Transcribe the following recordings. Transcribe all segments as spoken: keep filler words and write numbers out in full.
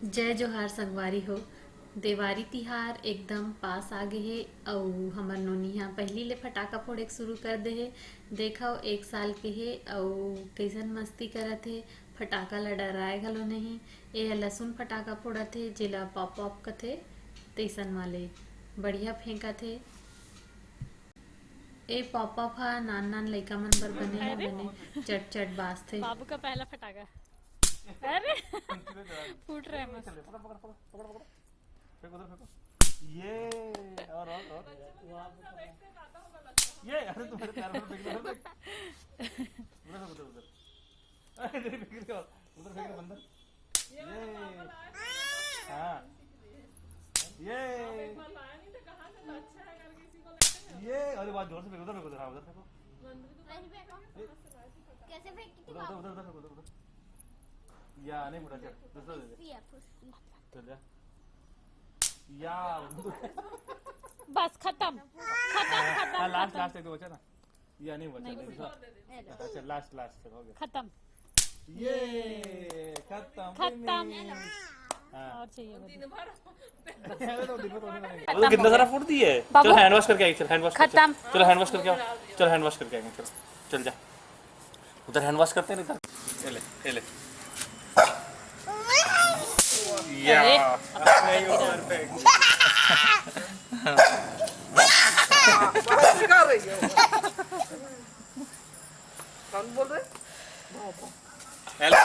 जय जोहार संगवारी हो। देवारी तिहार एकदम पास आ गे हे अउ हमर नोनी ह पहिली ले फटाका फोड़े के शुरू कर दे हे। देखव, एक साल के हे अउ कइसन मस्ती करत हे, फटाका ल डराए घलो नहीं। ए ह लसुन फटाका फोड़त हे, जेला पॉप पॉप कथे, तइसन वाले बढ़िया फेंकत हे। ए पॉप पॉप ह नान नान लइका मन बर बने हे, अरे। बने चट चट बाजथे। बाबू का पहला फटाका। अरे फूट रहा है मस्त। चल, पकड़, पकड़, पकड़, पकड़, पकड़। फेंक उधर, फेंको। ये, और, और, और। ये, अरे, तुम्हारे पैर में फेंक दो, फेंक। उधर फेंक, उधर, उधर। अरे, इधर ही फेंक दो। उधर फेंक दो, बंदर। ये। हाँ। ये। ये, अरे, बहुत जोर से फेंक, उधर फेंक, उधर, हाँ, उधर फेंको। कैसे फेंकती उधर, उधर, बाबू? उधर, उधर फेंको, उधर, उधर। या, नहीं फूटा, चल, दूसरा दे दे। खुशी है, खुशी। चल जा। या। बस, खत्म, खत्म, खत्म, हाँ, लास्ट, खत्म। लास्ट एक दो बचा ना। या नहीं बचा, नहीं नहीं बचा। बचा। अच्छा, लास्ट, लास्ट, चल, हो गया। खत्म। ये, खत्म, खत्म। Finish। हाँ। और चाहिए बस। वो तो कितना सारा फूट दिए। बाबू। चलो, हैंड वॉश करके आइए, चल, हैंड वॉश कर, चल। खत्म। चलो, हैंड वॉश करके आओ। चलो, हैंड वॉश करके आएंगे, चलो। चल जा। उधर हैंड वॉश करते हैं ना इधर। ये ले, ये ले। या। अरे। नहीं, वो परफेक्ट। बात सिखा रही हो। कौन बोल रहे? हेलो।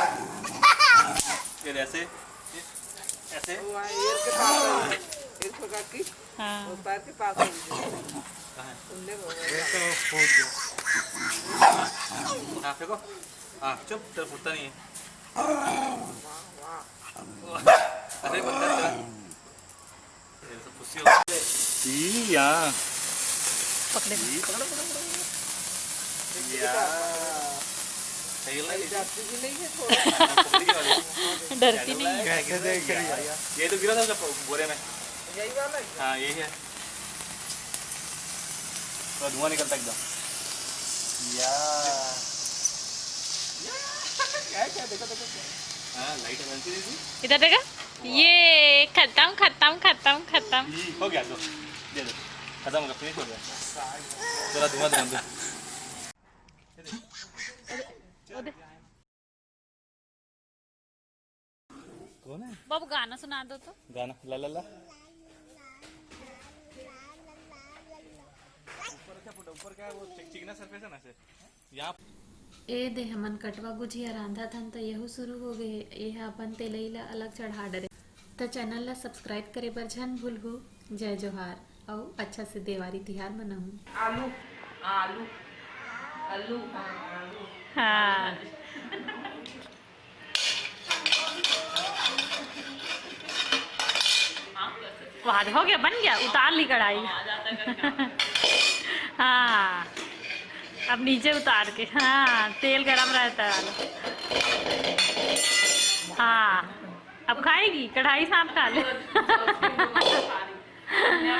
ये ऐसे, ये ऐसे। वो वहाँ एयर के पास है, एक प्रकार की। हाँ। वो पैर के पास है। कहाँ है? उनने वो ये तो फूट गया। हाँ, फेंको। हाँ, चुप, तेरा फूटता नहीं है। अरे, बंदर का। ये तो खुशी हो गई। ई, यहाँ। पकड़े। ई, पकड़ो, पकड़ो, पकड़ो, पकड़ो। या। सही लग रही है। डरती नहीं है। कैसे देख रही है? ये तो गिरा था उसका बोरे में। यही वाला है? हाँ, यही है। तो धुआं निकलता एकदम। या। क्या, क्या? देखो, देखो, क्या? हाँ, लाइट है, बंसी दीदी। इधर देखो। ये खत्म, खत्म, खत्म, खत्म। ये हो गया, दो। दे दो। खत्म हो गया, फिनिश हो गया। चला, धुआं, धुआं, धुआं। वो दे। कौन है? बाबू, गाना सुना दो तो। गाना, ला, ला, ला। ऊपर क्या फुट, ऊपर क्या है, वो चिक-, चिकना सरफेस है ना, ऐसे। ए दे, हमन कटवा गुजिया रांधत हन, त यहू शुरू हो गे हे। ए ह अपन तेलई ल अलग चढ़ा डरे। त चैनल ल सब्सक्राइब करे बर झन भूलहू। जय जोहार, अउ अच्छा से देवारी तिहार मनाहू। आलू, आलू, आलू, हाँ, आलू। हाँ। वाह, हो गया, बन गया, उतार ली कढ़ाई। हाँ, अब नीचे उतार के, हाँ, तेल गरम रहता है। हाँ, अब खाएगी, कढ़ाई साथ खा ले।